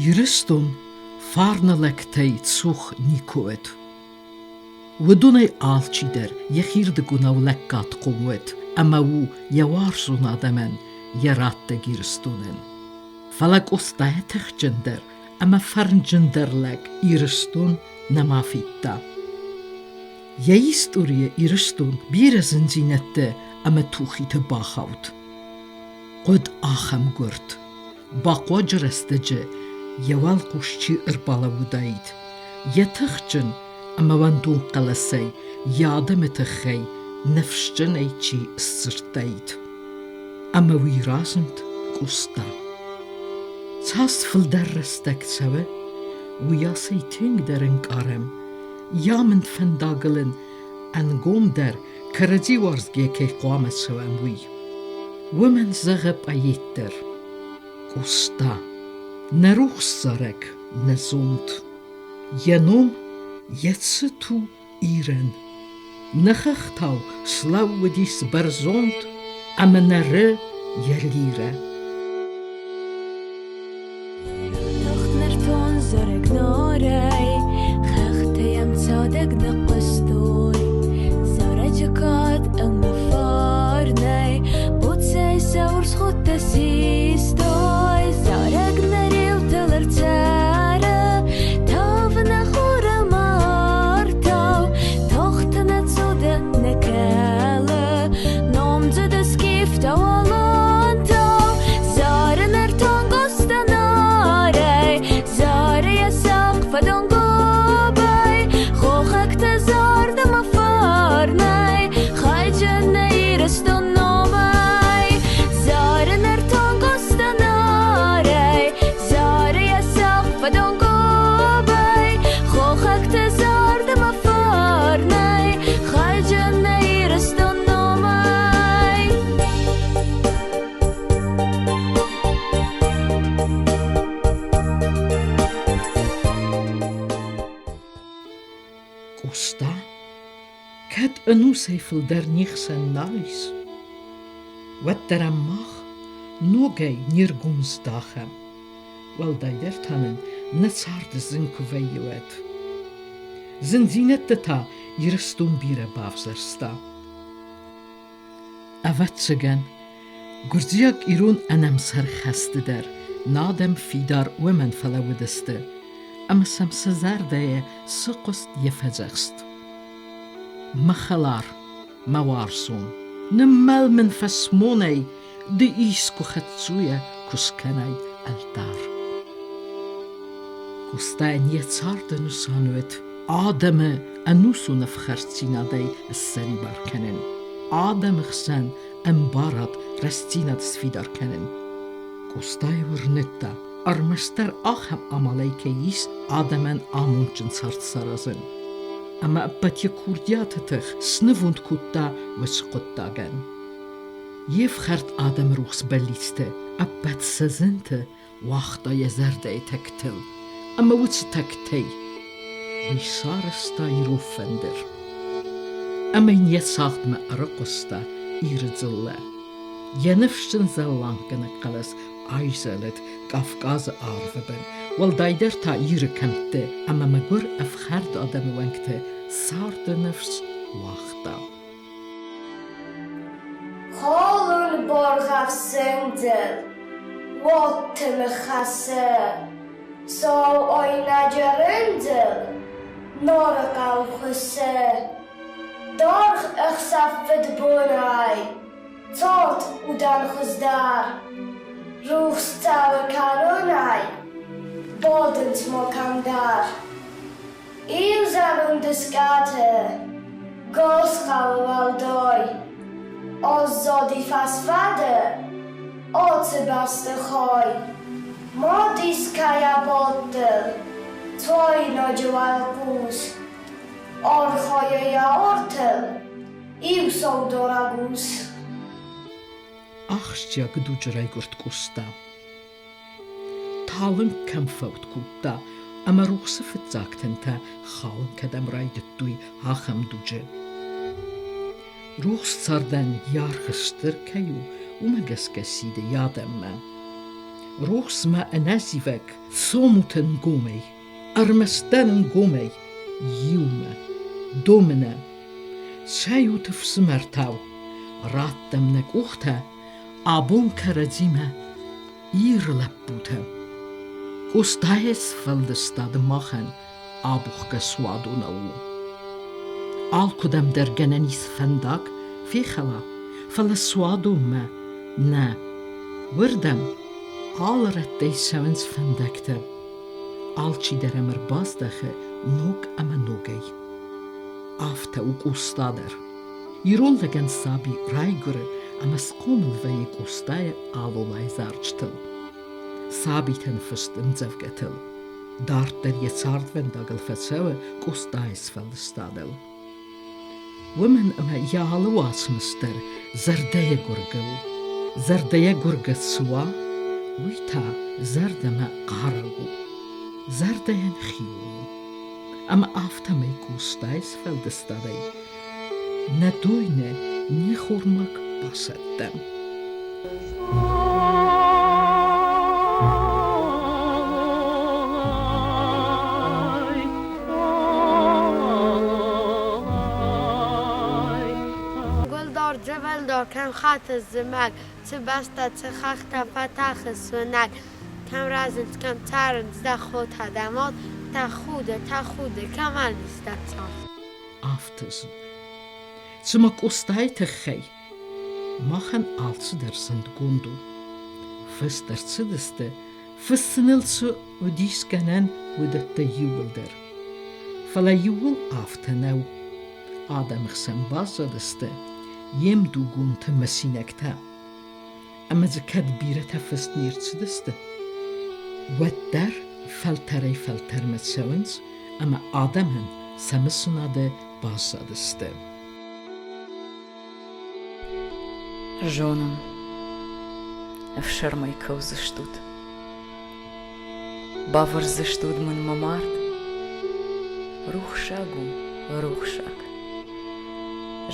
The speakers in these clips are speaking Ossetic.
Ирыстон фарны лӕгтӕй цух никуы уыд. Уыдонӕй алчидӕр йӕхирдыгонау лӕггадхъом уыд ӕмӕ у йӕ уарзон адӕмӕн, йӕ раттӕг Ирыстонӕн. Фӕлӕ Къостайӕ тыхджындӕр ӕмӕ фӕрнджындӕр лӕг Ирыстон нӕма федта. Йӕ историйӕ Ирыстон бирӕ зындзинӕдтӕ ӕмӕ тухиты бахауд. Хъуыд ахӕм гуырд, бахъуаджы рӕстӕджы йӕ уӕлхъус чи ӕрбалӕууыдаид, йӕ тыхджын ӕмӕ уӕндон хъӕлӕсӕй йӕ адӕмы тыххӕй ныфсджынӕй чи сдзырдтаид. Ӕмӕ уый разынд Къоста. Цас фылдӕр рӕстӕг цӕуы, уыйас ӕй тынгдӕр ӕнкъарӕм, йӕ амынд фӕндагыл ын ӕнгомдӕр кӕрӕдзи уарзгӕ кӕй хъуамӕ цӕуӕм, уый. Уымӕн зӕгъы поэт дӕр: Къоста, нӕ рухс зарӕг, нӕ зонд. Йӕ ном, йӕ цыт у Ирӕн. Нӕ хӕхтау слӕууыдис бӕрзонд ӕмӕ нӕры йӕ лирӕ. Тахт нӕртон зарӕг нарӕй, хӕхтӕ йӕм цадӕг ныхъхъуыстой. Зарӕджы кад ӕмӕ фарнӕй буцӕй сӕ урс худтӕ систой. Зарӕг нӕ риутыл ӕрцӕры, тавы нӕ хуры мартау, тохты нӕ цуды нӕ кӕлы, номдзыд скифтау алантау. Зары нӕртон Гостанарӕй, зары йӕ сахъ фӕдонгобай, хохӕгты зарды мӕ фарнӕй, хайджын нӕ Ирыстон номӕй. Зары нӕртон Гостанарӕй, зары йӕ сахъ фӕдонгобай, хохӕгты зарды мӕ фарнӕй, хайджын нӕ Ирыстон номӕй. Къоста, кӕд ӕнусӕй фылдӕр не хсӕн нал ис, уӕддӕр ӕм мах ногӕй не ргом здахӕм, уӕлдайдӕр та нын нӕ царды зын куы вӕййы, уӕд. Зындзинӕдтӕ та Ирыстон бирӕ бавзӕрста. Ӕвӕццӕгӕн, гуырдзиаг-ирон ӕнӕмсӕр хӕсты дӕр нӕ адӕм фидар уымӕн фӕлӕууыдысты, ӕмӕ сӕм сӕ зӕрдӕйӕ сыхъуыст йӕ фӕдзӕхст. Мӕ хӕлар, мӕ уарзон, ныммӕл мын фӕсмонӕй, ды искуы хӕддзуйӕ куы скӕнай ӕлдар. Къостайӕн йӕ царды нысан уыд адӕмы ӕнусон ӕфхӕрддзинадӕй ссӕрибар кӕнын, адӕмы хсӕн ӕмбарад, рӕстдзинад сфидар кӕнын. Къостайы уырныдта, ӕрмӕстдӕр ахӕм амалӕй кӕй ис адӕмӕн амондджын цард саразын. Ӕмӕ ӕппӕт йӕ курдиаты тых снывонд кодта уыцы хъуыддагӕн. Йе фхӕрд адӕмы рухс бӕллицтӕ ӕппӕт сӕ зынты уагъта йӕ зӕрдӕйы тӕгтыл, ӕмӕ уыцы тӕгтӕй уый сарӕзта ирон фӕндыр. Ӕмӕ йын йӕ цагъдмӕ ӕрыхъуыста Иры дзыллӕ. Йӕ ныфсджын зӕлланггӕнӕг хъӕлӕс айзӕлыд Кавказы арвы бын, уӕлдайдӕр та Иры кӕмтты ӕмӕ мӕгуыр ӕфхӕрд адӕмы уӕнгты царды ныфс уагъта. Холын боргъӕфсӕндыл уотты ныхасы, Сау айнӕджы рындзыл Нарыхъӕу хуыссы. Даргъ ӕхсӕв фыдбонӕй цард удӕн хуыздӕр, Рухс цӕуы кӕронӕй, бадынц ма кӕмдӕр. Иу зӕронд ыскъӕты госхъӕуы уӕлдай аззади фӕсфӕды ацы бӕстыхай. Мад искӕй абадтыл цуайнаджы уӕлхъус, архайы йӕ артыл иу саударӕг ус. Ахсджиаг дуджы райгуырд Къоста. Талынг кӕм фӕуд кодта ӕмӕ рухсы фыццаг тынтӕ хауын кӕдӕм райдыдтой, ахӕм дуджы. Рухс цардӕн йӕ аргъ стыр кӕй у, уымӕ гӕсгӕ сиды йӕ адӕммӕ. Рухсмӕ ӕнӕзивӕг цомут ӕнгомӕй, ӕрмӕстдӕр ӕнгомӕй, иумӕ, домынӕ. Цӕйут ӕфсымӕртау, раттӕм нӕ къухтӕ абон кӕрӕдзимӕ Иры лӕппутӕ. Къостайы сфӕлдыстады махӕн абухгӕ суадонау у. Алкуыдӕм дӕр гӕнӕн ис фӕндаг фехӕла, фӕлӕ суадонмӕ нӕ. Уырдӕм алы рӕттӕй цӕуынц фӕндӕгтӕ. Алчидӕр ӕм ӕрбаздӕхы ног ӕмӕ ногӕй. Афтӕ у Къоста дӕр. Ирон лӕгӕн саби райгуыры ӕмӕ схъомыл вӕййы Къостайы алолайы зарджытыл, сабитӕн фыст ӕмдзӕвгӕтыл. Дарддӕр йӕ цардвӕндагыл фӕцӕуы Къостайы сфӕлдыстадыл. Уымӕн ӕмӕ йӕ алы уацмыс дӕр зӕрдӕйӕ гуыргӕ у. Зӕрдӕйӕ гуыргӕ цы уа, уый та зӕрдӕмӕ хъарӕг у. Зӕрдӕйӕн хион у. Ӕмӕ афтӕмӕй Къостайы сфӕлдыстадӕй нӕ дойны не ххормаг басӕттӕм. Гуылдор, джывылдор, кӕм хӕты зымӕг, цы бӕстӕ, цы хӕхтӕ фӕтӕхы сынӕг, кӕм рӕзынц, кӕм цӕрынц дӕ хотӕ, дӕ мад, тӕхуды, тӕхуды, кӕмӕн ис дӕ цард. Афтӕ зын. Цыма Къостайы тыххӕй махӕн алцыдӕр зындгонд у. Фыст ӕрцыдысты, фыссыныл цы уыдис гӕнӕн, уыдӕттӕ иууылдӕр. Фӕлӕ иууыл афтӕ нӕу. Адӕмы хсӕн баззадысты йе мдугонты мысинӕгтӕ. Ӕмӕ дзы кӕд бирӕтӕ фыст не рцыдысты, уӕддӕр фӕлтӕрӕй-фӕлтӕрмӕ цӕуынц ӕмӕ адӕмӕн сӕ мысынады баззадысты. Зонын, ӕфсӕрмӕй кӕудзыстут. Бавӕрдзыстут мын мӕ мард. Рухсаг у, рухсаг.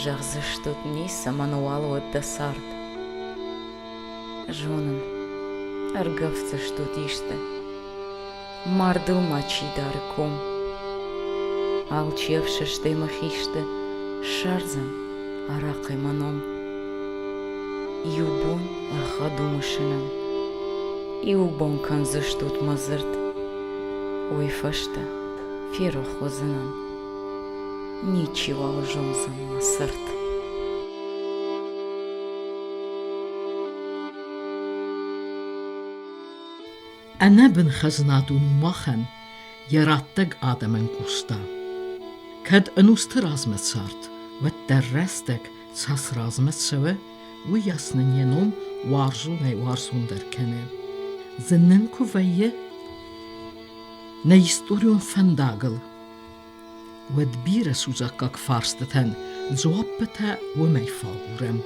Зӕгъдзыстут, ницӕмӕн уал уӕд дӕ цард. Зонын, ӕргӕвддзыстут исты. Мардыл ма чи дары ком. Алчи ӕфсӕстӕй мӕ хисты ссардзӕн арахъхъӕй мӕ ном. Иу бон ӕгъгъӕд у мысынӕн, иу бон кӕндзыстут мӕ дзырд. Уый фӕстӕ ферох уыдзынӕн, ничиуал зондзӕн мӕ цырт. Ӕнӕбын хӕзнадон у махӕн йӕ раттӕг адӕмӕн Къоста. Кӕд ӕнусты размӕ цард, уӕддӕр рӕстӕг цас размӕ цӕуы, уыйас нын йӕ ном уарзонӕй-уарзондӕр кӕны. Зын нын куы вӕййы нӕ историон фӕндагыл, уӕд бирӕ судзаггаг фарстытӕн дзуаппытӕ уымӕй фӕагурӕм.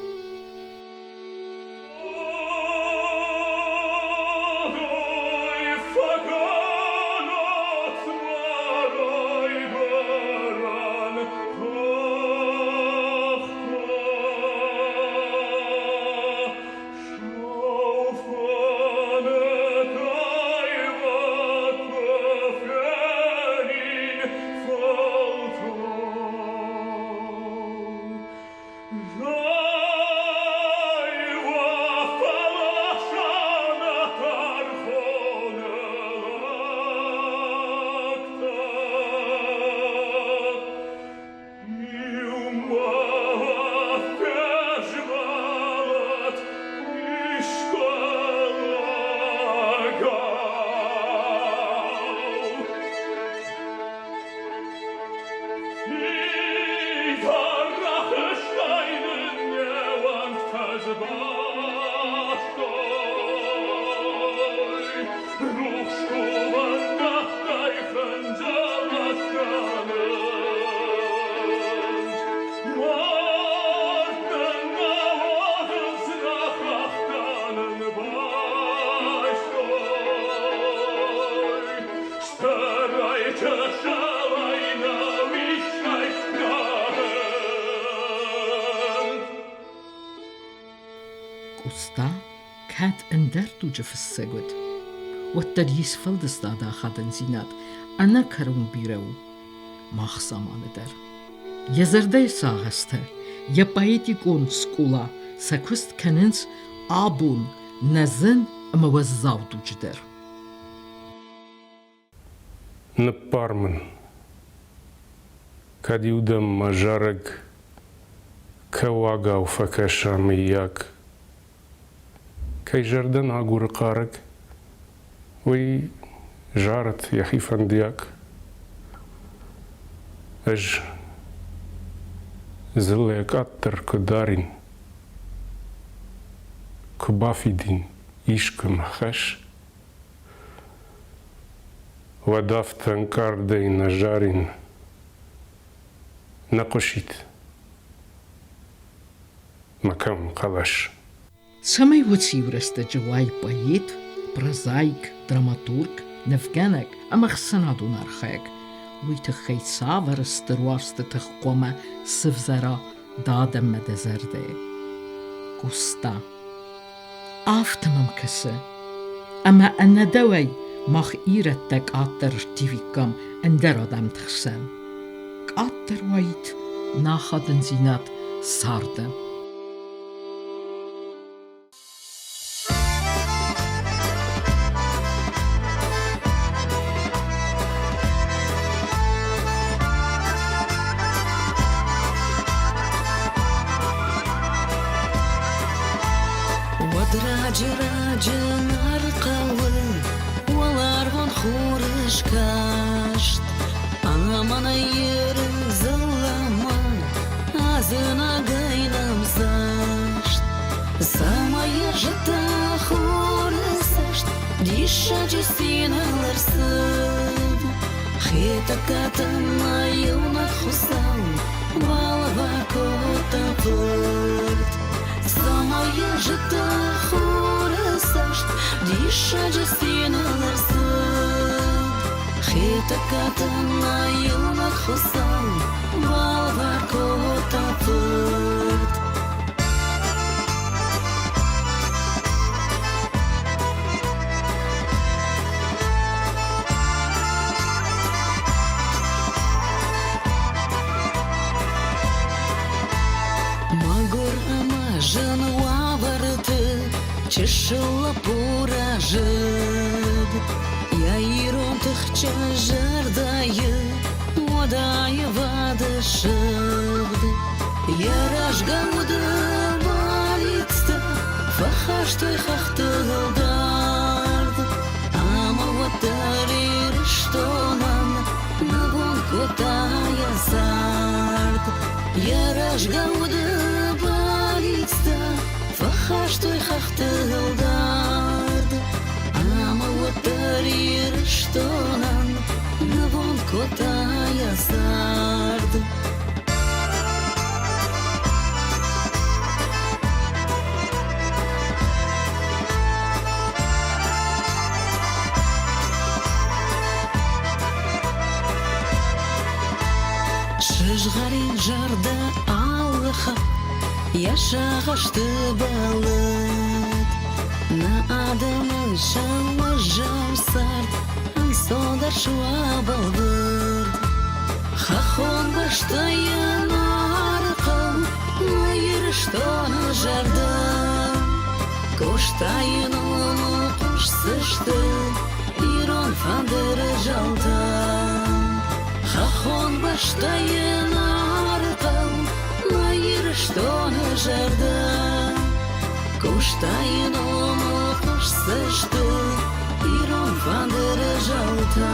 Къоста кӕд ӕндӕр дуджы фыссӕг уыд, уӕддӕр йе сфӕлдыстады ахадындзинад ӕнӕкӕрон бирӕ у мах заманы дӕр. Йӕ зӕрдӕйы сагъӕстӕ, йӕ поэтикон скъола сӕ куыст кӕнынц абон нӕ зын ӕмӕ уӕззау дуджы дӕр. Ныббар мын, кӕд-иу дӕм мӕ зарӕг кӕуӕгау фӕкӕса, мыййаг. Кӕй зӕрдӕ нӕ агуры хъарӕг, уый зарӕд йӕхи фӕндиаг. Ӕз дзыллӕйӕ къаддӕр куы дарин, куы бафидин искуы мӕ хӕс, Уӕд афтӕ ӕнкъардӕй нӕ зарин, нӕ хъуысид мӕ кӕуынхъӕлӕс. Цӕмӕй уыцы-иу рӕстӕджы уай поэт, прозаик, драматург, нывгӕнӕг ӕмӕ ӕхсӕнадон архайӕг, уый тыххӕй цавӕр стыр уарзты тых хъуамӕ сывзӕра дӕ адӕммӕ дӕ зӕрдӕйы? Къоста. Афтӕ мӕм кӕсы, ӕмӕ ӕнӕ дӕуӕй мах ирӕттӕ къаддӕр рттивиккам ӕндӕр адӕмты хсӕн. Къаддӕр уаид нӕ ахадындзинад царды. Уӕд раджы-раджы Нары хъӕуы уӕларвон хур ыскаст, Ӕмӕ нӕ Иры дзыллӕмӕ ӕдзынӕгӕй нымдзаст. Цӕмӕй йӕ зыдта хуры цӕст, диссаджы циныл ӕрцыд. Хетӕгкаты ма иунӕг Хуыцау балӕвар кодта фырт. Цӕмӕй йӕ зыдта хуры цӕст, диссаджы циныл ӕрцыд. Хетӕгкаты ма иунӕг Хуыцау балӕвар кодта фырт. Мӕгуыр ӕмӕ зын уавӕрты чысыл лӕппу рӕзыд. Йӕ ирон тыхджын зӕрдӕйы уӕд аивады сыгъд. Йӕ рӕзгӕ уды бӕллицтӕ фӕхастой хӕхтыл дард. Ӕмӕ уӕддӕр Ирыстонӕн нывонд кодта йӕ цард. Йӕ рӕзгӕ уды бӕллицтӕ фӕхастой хӕхтыл дард. Ӕмӕ уӕддӕр Ирыстонӕн нывонд кодта йӕ цард. Сызгъӕрин зӕрдӕ алы хатт йӕ сагъӕсты бӕллыд. Нӕ адӕмы сӕ уӕззау цард ӕнцондӕр суа бӕлвырд. Хӕххон бӕстӕйы Нары хъӕу нӕ Ирыстоны зӕрдӕ. Къостайы номыл хъусдзысты ирон фӕндыры зӕлтӕ. Хӕххон бӕстӕйы Нары хъӕу нӕ Ирыстоны зӕрдӕ. Къостайы номыл хъусдзысты ирон фӕндыры зӕлтӕ.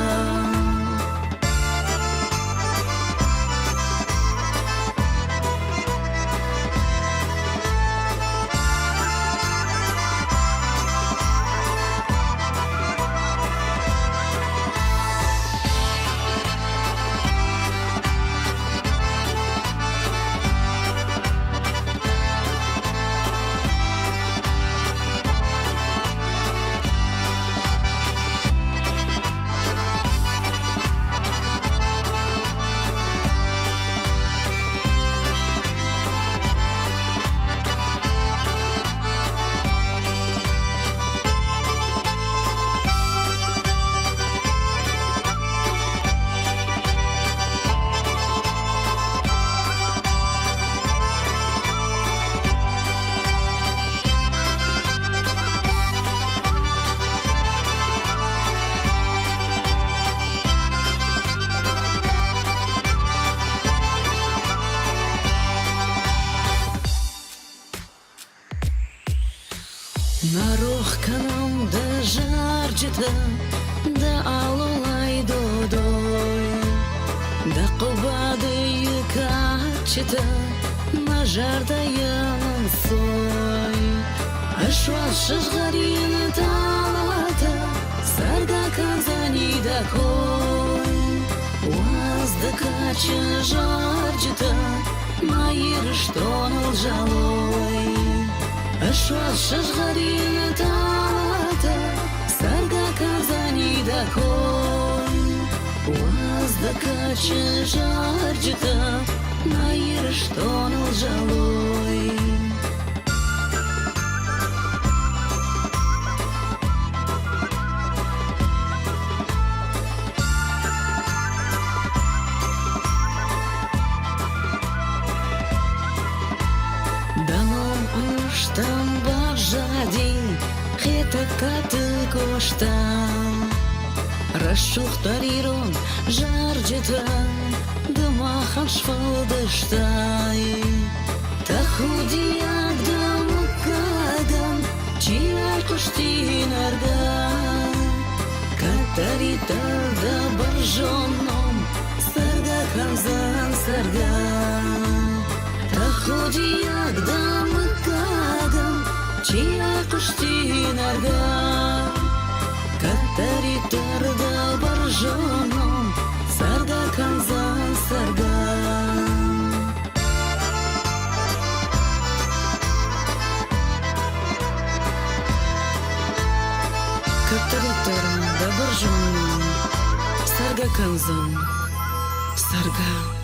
Нӕ рох кӕнӕм дӕ зарджытӕ, дӕ алолай додой. Дӕ хъуыбадыйы кадджытӕ мӕ зӕрдӕйӕн ӕнцой. Ӕсуал сызгъӕрины талатӕ, цӕргӕ кӕндзӕни дӕ кой. Уадз дӕ кадджын зарджытӕ мӕ Ирыстоныл зӕлой. Ӕсуал сызгъӕрины талатӕ, цӕргӕ кӕндзӕни дӕ кой. Уадз дӕ кадджын зарджытӕ мӕ Ирыстоныл зӕлой. Дӕ ном ӕнустӕм баззади Хетӕгкаты Къоста. Рӕсугъддӕр ирон зарджытӕ ды махӕн сфӕлдыстай. Тӕхудиаг дӕ мыггагӕн, чи райхъуысти нӕргӕ. Кӕддӕриддӕр дӕ бӕрзонд ном цӕргӕ кӕндзӕн, цӕргӕ. Тӕхудиаг дӕ мыггагӕн, чи райхъуысти нӕргӕ. Кӕддӕриддӕр дӕ бӕрзонд ном цӕргӕ кӕндзӕн, цӕргӕ. Кӕддӕриддӕр дӕ бӕрзонд ном цӕргӕ кӕндзӕн, цӕргӕ.